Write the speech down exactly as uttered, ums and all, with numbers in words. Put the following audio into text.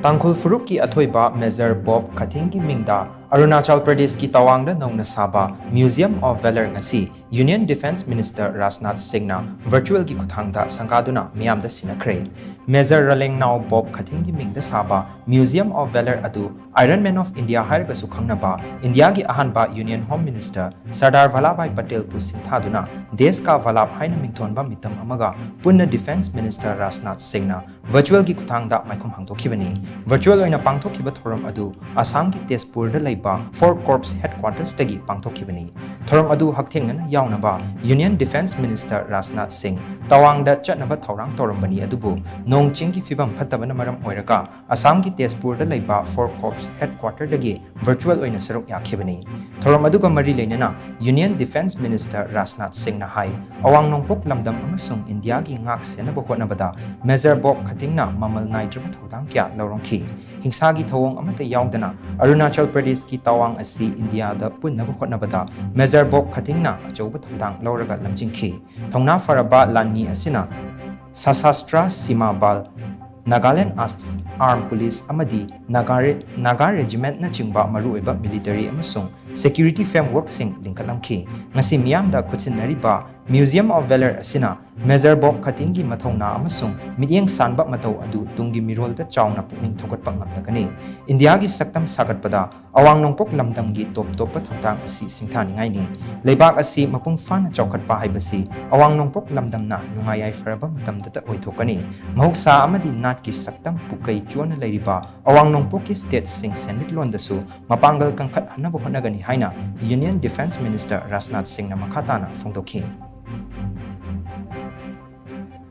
ꯇꯥꯡꯈꯨꯜ ꯐꯨꯔꯨꯞꯀꯤ ꯑꯊꯣꯏꯕ major Bob ꯈꯊꯤꯡꯒꯤ ꯃꯤꯡꯗ ꯑꯔꯨꯅꯥꯆꯜ ꯄ꯭ꯔꯗꯦꯁꯀꯤ ꯇꯋꯥꯡꯗ ꯅꯧꯅ ꯁꯥꯕ Museum of Valour ꯉꯁꯤ Union Defence Minister ꯔꯥꯖꯅꯥꯊ ꯁꯤꯡꯅ ꯚꯔꯆꯨꯋꯦꯜꯒꯤ ꯈꯨꯠꯊꯥꯡꯗ ꯁꯪꯒꯥꯗꯨꯅ ꯃꯤꯌꯥꯝꯗ ꯁꯤꯟꯅꯈ꯭ꯔꯦ꯫ ꯃꯦꯖꯔ ꯔꯂꯦꯡꯅꯥꯎ ꯕꯣꯕ ꯈꯊꯤꯡꯒꯤ ꯃꯤꯡꯗ ꯁꯥꯕ Museum of Valour ꯑꯗꯨ Iron Man of India ꯍꯥꯏꯔꯒꯁꯨ ꯈꯪꯅꯕ ꯏꯟꯗꯤꯌꯥꯒꯤ ꯑꯍꯥꯟꯕ Union Home Minister Sardar Vallabhbhai ꯄꯇꯦꯜꯕꯨ ꯁꯤꯟꯊꯥꯗꯨꯅ ꯗꯦꯁ ꯀꯥ ꯚꯂꯥꯚ ꯍꯥꯏꯅ ꯃꯤꯡꯊꯣꯟꯕ ꯃꯤꯇꯝ ꯑꯃꯒ ꯄꯨꯟꯅ Defence Minister ꯔꯥꯖꯅꯥꯊ ꯁꯤꯡꯅ ꯚꯔꯆꯨꯋꯦꯜꯒꯤ ꯈꯨꯠꯊꯥꯡꯗ ꯃꯥꯏꯈꯨꯝ ꯍꯥꯡꯗꯣꯛꯈꯤꯕꯅꯤ꯫ ꯚꯔꯆꯨꯋꯦꯜ ꯑꯣꯏꯅ ꯄꯥꯡꯊꯣꯛꯈꯤꯕ ꯊꯧꯔꯝ ꯑꯗꯨ ꯑꯁꯥꯝꯒꯤ ꯇꯦꯖꯄꯨꯔꯗ ꯂꯩꯕ Four Corps Headquarters ꯇꯒꯤ ꯄꯥꯡꯊꯣꯛꯈꯤꯕꯅꯤ꯫ ꯊꯧꯔꯝ ꯑꯗꯨ ꯍꯛꯊꯦꯡꯅꯅ ꯌꯥꯎꯅꯕ Union Defence Minister ꯔꯥꯖꯅꯥꯊ ꯁꯤꯡ ꯇꯋꯥꯡꯗ ꯆꯠꯅꯕ ꯊꯧꯔꯥꯡ ꯇꯧꯔꯝꯕꯅꯤ, ꯑꯗꯨꯕꯨ ꯅꯣꯡ ꯆꯤꯡꯒꯤ ꯐꯤꯕꯝ ꯐꯠꯇꯕꯅ ꯃꯔꯝ ꯑꯣꯏꯔꯒ ꯑꯁꯥꯝꯒꯤ ꯇꯦꯖꯄꯨꯔꯗ ꯂꯩꯕ Four Corps Headquarter ꯗꯒꯤ ꯚꯔꯆꯨꯋꯦꯜ ꯑꯣꯏꯅ ꯁꯔꯨꯛ ꯌꯥꯈꯤꯕꯅꯤ꯫ ꯊꯧꯔꯝ ꯑꯗꯨꯒ ꯃꯔꯤ ꯂꯩꯅꯅ Union Defence Minister ꯔꯥꯖꯅꯥꯊ ꯁꯤꯡꯅ ꯍꯥꯏ, ꯑꯋꯥꯡ ꯅꯣꯡꯄꯣꯛ ꯂꯝꯗꯝ ꯑꯃꯁꯨꯡ ꯏꯟꯗꯤꯌꯥꯒꯤ ꯉꯥꯛ ꯁꯦꯟꯅꯕ ꯍꯣꯠꯅꯕꯗ ꯃꯦꯖꯔ ꯕꯣꯕ ꯈꯊꯤꯡꯅ ꯃꯃꯜ ꯅꯥꯏꯗ꯭ꯔꯕ ꯊꯧꯗꯥꯡ ꯀꯌꯥ ꯂꯧꯔꯝꯈꯤ꯫ ꯍꯤꯡꯁꯥꯒꯤ ꯊꯧꯑꯣꯡ ꯑꯃꯠꯇ ꯌꯥꯎꯗꯅ ꯑꯔꯨꯅꯥꯆꯜ ꯄ꯭ꯔꯗꯦꯁꯀꯤ ꯇꯋꯥꯡ ꯑꯁꯤ ꯏꯟꯗꯤꯌꯥꯗ ꯄꯨꯟꯅꯕ ꯍꯣꯠꯅꯕꯗ ꯃꯦꯖꯔ ꯕꯣꯕ ꯈꯊꯤꯡꯅ ꯑꯆꯧꯕ ꯊꯧꯗꯥꯡ ꯂꯧꯔꯒ ꯂꯝꯖꯤꯡꯈꯤ꯫ ꯊꯧꯅꯥ ꯐꯔꯕ ꯂꯥꯟꯃꯤ ꯑꯁꯤꯅ ꯁꯁꯥꯁꯇ꯭ꯔ ꯁꯤꯃꯥ ꯕꯜ, ꯅꯥꯒꯥꯂꯦꯟ ꯑꯥꯔꯝ ꯄꯨꯂꯤꯁ ꯑꯃꯗꯤ ꯅꯥꯒꯥ ꯔꯦ-, ꯅꯥꯒꯥ ꯔꯦꯖꯤꯃꯦꯟꯠꯅꯆꯤꯡꯕ ꯃꯔꯨꯑꯣꯏꯕ ꯃꯤꯂꯤꯇꯔꯤ ꯑꯃꯁꯨꯡ ꯁꯦꯀ꯭ꯌꯨꯔꯤꯇꯤ ꯐ꯭ꯔꯦꯝꯋꯔꯛꯁꯤꯡ ꯂꯤꯡꯈꯠꯂꯝꯈꯤ꯫ ꯉꯁꯤ ꯃꯤꯌꯥꯝꯗ ꯈꯨꯠꯁꯤꯟꯅꯔꯤꯕ Museum of Valour ꯑꯁꯤꯅ ꯃꯦꯖꯔ ꯕꯣꯕ ꯈꯊꯤꯡꯒꯤ ꯃꯊꯧꯅꯥ ꯑꯃꯁꯨꯡ ꯃꯤꯠꯌꯦꯡ ꯁꯥꯟꯕ ꯃꯇꯧ ꯑꯗꯨ ꯇꯨꯡꯒꯤ ꯃꯤꯔꯣꯜꯗ ꯆꯥꯎꯅ ꯄꯨꯛꯅꯤꯡ ꯊꯧꯒꯠꯄ ꯉꯝꯂꯒꯅꯤ꯫ ꯏꯟꯗꯤꯌꯥꯒꯤ ꯁꯛꯇꯝ ꯁꯥꯒꯠꯄꯗ ꯑꯋꯥꯡ ꯅꯣꯡꯄꯣꯛ ꯂꯝꯗꯝꯒꯤ ꯇꯣꯞ ꯇꯣꯞꯄ ꯊꯧꯗꯥꯡ ꯑꯁꯤ ꯁꯤꯡꯊꯥꯅꯤꯡꯉꯥꯏꯅꯤ꯫ ꯂꯩꯕꯥꯛ ꯑꯁꯤ ꯃꯄꯨꯡ ꯐꯥꯅ ꯆꯥꯎꯈꯠꯄ ꯍꯥꯏꯕꯁꯤ ꯑꯋꯥꯡ ꯅꯣꯡꯄꯣꯛ ꯂꯝꯗꯝꯅ ꯅꯨꯡꯉꯥꯏ ꯌꯥꯏꯐꯔꯕ ꯃꯇꯝꯗꯇ ꯑꯣꯏꯊꯣꯛꯀꯅꯤ꯫ ꯃꯍꯧꯁꯥ ꯑꯃꯗꯤ ꯅꯥꯠꯀꯤ ꯁꯛꯇꯝ ꯄꯨꯀꯩ ꯆꯨꯅ ꯂꯩꯔꯤꯕ ꯑꯋꯥꯡ ꯅꯣꯡꯄꯣꯛꯀꯤ ꯁ꯭ꯇꯦꯠꯁꯤꯡ ꯁꯦꯟꯃꯤꯠꯂꯣꯟꯗꯁꯨ ꯃꯄꯥꯡꯒꯜ ꯀꯟꯈꯠꯍꯟꯅꯕ ꯍꯣꯠꯅꯒꯅꯤ ꯍꯥꯏꯅ Union Defence Minister ꯔꯥꯖꯅꯥꯊ ꯁꯤꯡꯅ ꯃꯈꯥ ꯇꯥꯅ ꯐꯣꯡꯗꯣꯛꯈꯤ꯫